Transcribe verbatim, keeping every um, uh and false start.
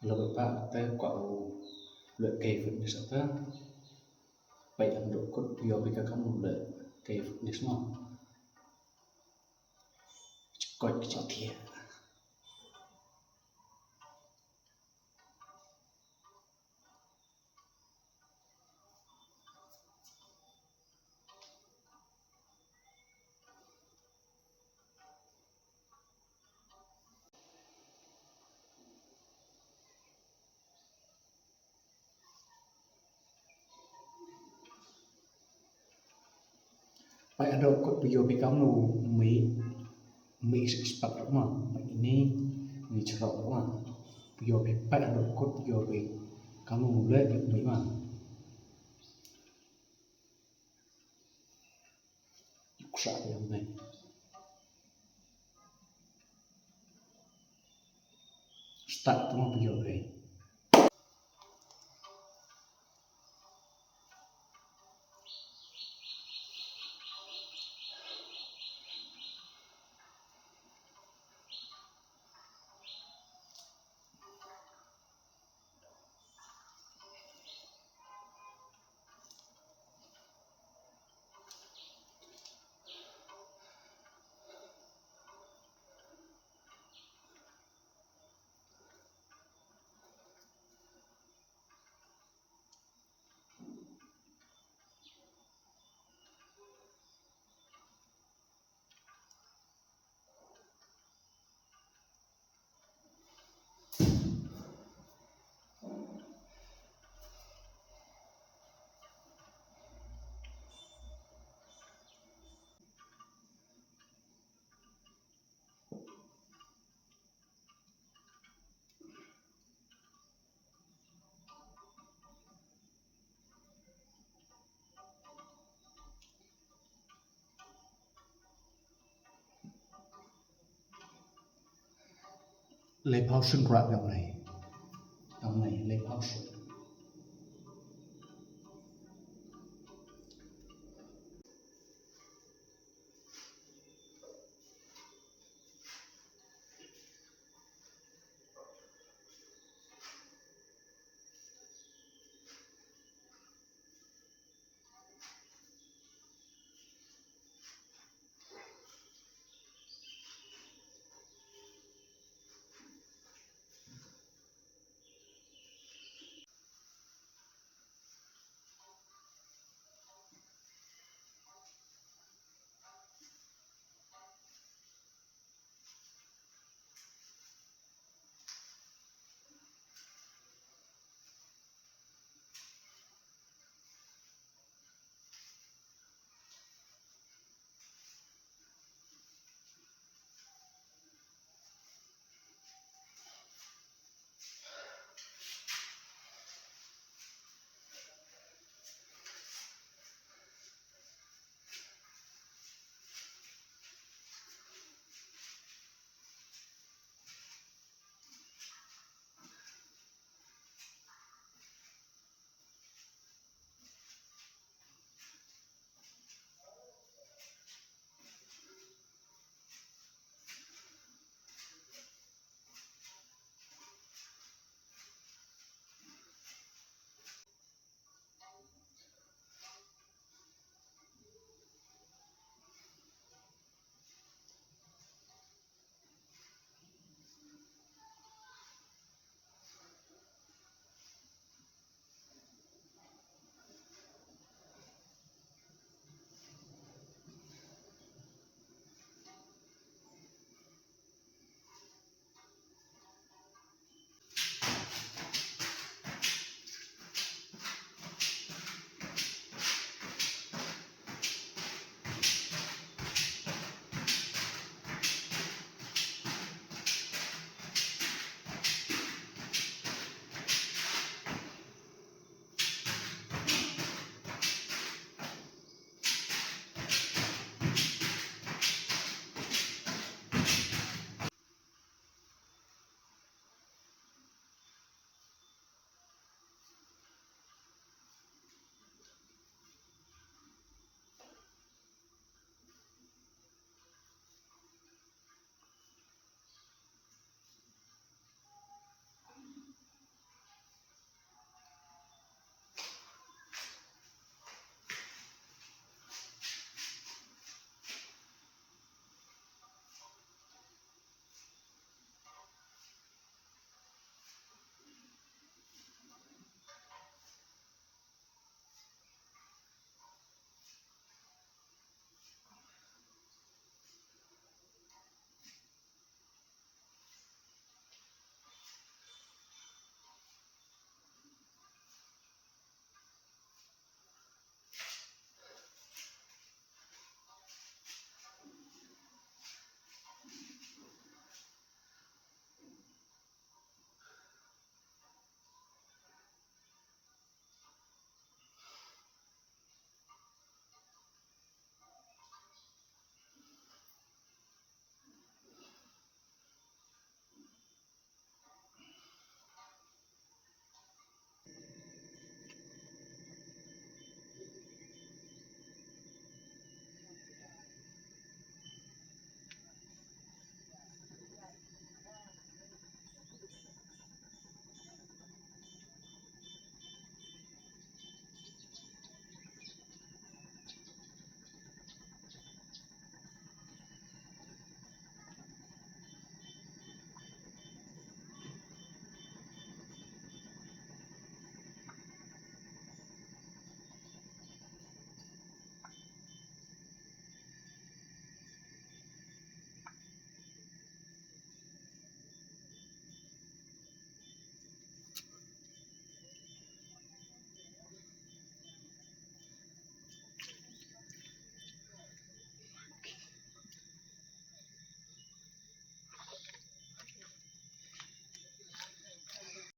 Hello, peit pat, te kwah u leh kei fitness ata. Peit haduh kut phi ïoh phi ka kam u leh kei fitness mo. Koit ka jingthiah. Peit haduh kut phi ïoh phi kam u mih, mih shisha pat mo, mih ini, mih shisha pat mo. Phi ïoh phi peit haduh kut phi ïoh phi kam u leh u mih mo. Ïa u ksah ïa u mih. Start mo phi ïoh phi. Lei phaw shynrang ïa u mih. Ïa u mih lei phaw shynrang.